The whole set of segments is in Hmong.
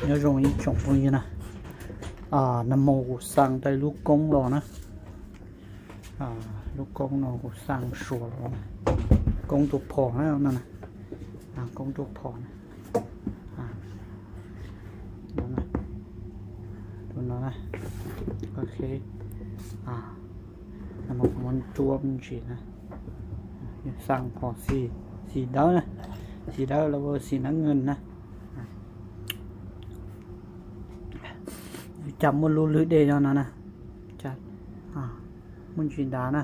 Nyob zoo ib tsoom phooj ywg na, nag hmo kuv xa tau lub koob los na, lub koob no kuv xa Suav los, koob tua phom na no, koob tua phom na, tus no, ok, nag hmo kuv muab tua me ntsis na, xa phom xim dawb na, xim dawb los ua xim nab nkeeg na. Cas muaj lub lwg dej no no na, muaj ntsis dav na,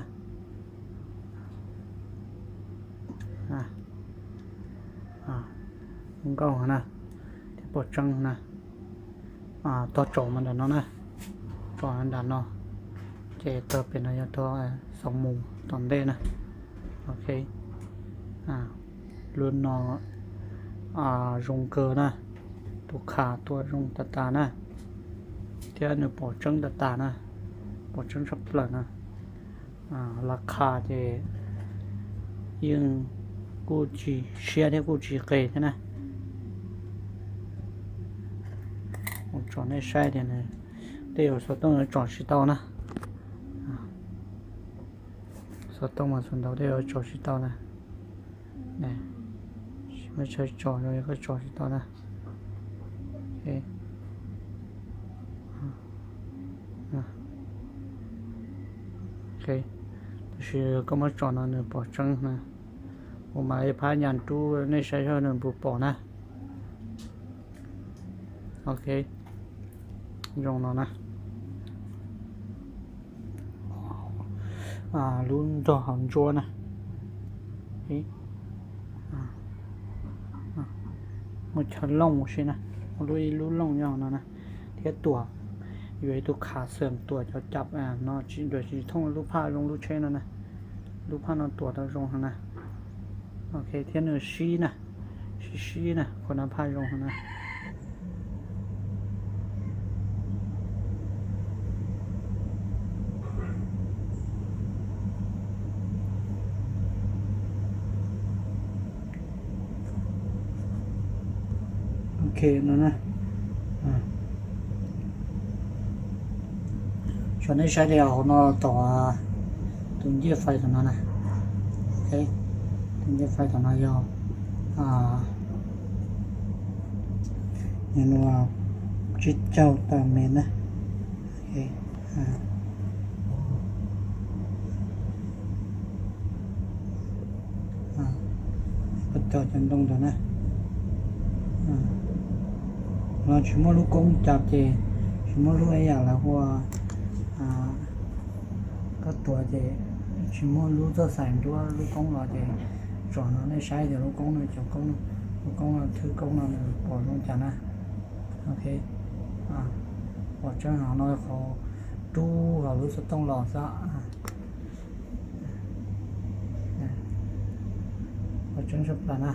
nkauj na, thiab pom tseeb na. Tog tsom mas nram no na, tsom nram no, ces tog pem no yog tog xov mus tom ntej na. Ok, lub no zoo kawg na, tus kha tua zoo tas tas na, thiab nws pom tseeb tas tas na, pom tseeb tshaj plaws na. Las kha ces yeej kuj tsis siab thiab kuj tsis qes thiab na. Mus tsom nej saib tias nws tej zaum xov tooj yuav tsom tsis tau na. Xov tooj mas xov ntau tej zaum tsom tsis tau na. Tsis muaj chaw tsom, koj tsom tsis tau na. Tab sis koj muab tsom no nws pom tseeb na. Kuv mam li phab nyas rub nej saib seb nws puas pom na. Ok, zoo no na. Lub nrog hauv ntsuab na. Muaj chaw looj ua si na, muaj lub ib lub looj nyob no na. Thiab tuam, yuav ib tug kha xeem tuam cov cab no, tsis thooj lub phaj zoo lub tsheb no na. Lub phaj no tuam tau zoo heev na. Ok, thiab nws sib na, sib sib na, qhov no phaj zoo heev na. Ok no na. Tso nej saib li hauv no tom tus ncej fais tom no na. Tus ncej fais tom no yog nws tsib caug tawm mev na. Koj cog cov ntoo ntawd na. Los tsis muaj lub koob cab ces tsis muaj lub ib yam lawv hu ua koj tuav ces tsis muaj lub txoj xaim nruab lub koob los ces tsom no nej saib tias lub koob no cov koob, lub koob no thwb koob no nws pom zoo cas na. Ok, pom tseeb hauv no qhov rub hauv lub xov tooj los xwb. Pom tseeb tshaj plaws na.